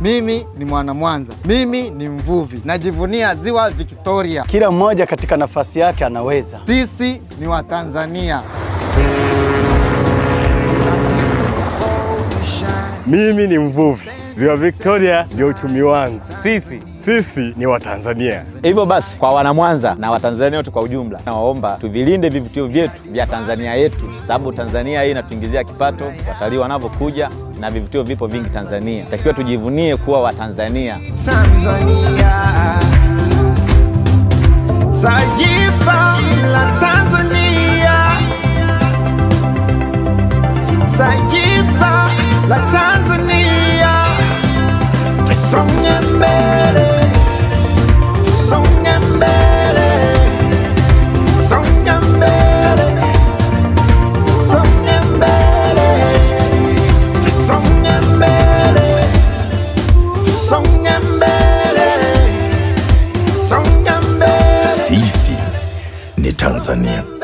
Mimi ni mwana Mwanza. Mimi ni mvuvi. Najivunia Ziwa Victoria. Kila mmoja katika nafasi yake anaweza. Sisi ni Watanzania. Mimi ni mvuvi. Ziwa Victoria ndio uchumi wangu. Sisi ni Watanzania. Hivyo basi kwa wana Mwanza na Watanzania wote kwa ujumla, nawaomba tuvilinde vivutio vyetu vya Tanzania yetu, sababu Tanzania hii inatuingizia kipato, watalii wanapokuja na vivutio vipo vingi Tanzania. Takiwa tujivunie kuwa Watanzania. Tanzania. Taifa la Tanzania. Taifa la Tanzania. Tusonge mbele, tusonge mbele, songa mbele, tusonge mbele, tusonge mbele, tusonge mbele, songa mbele. Sisi ni Tanzania.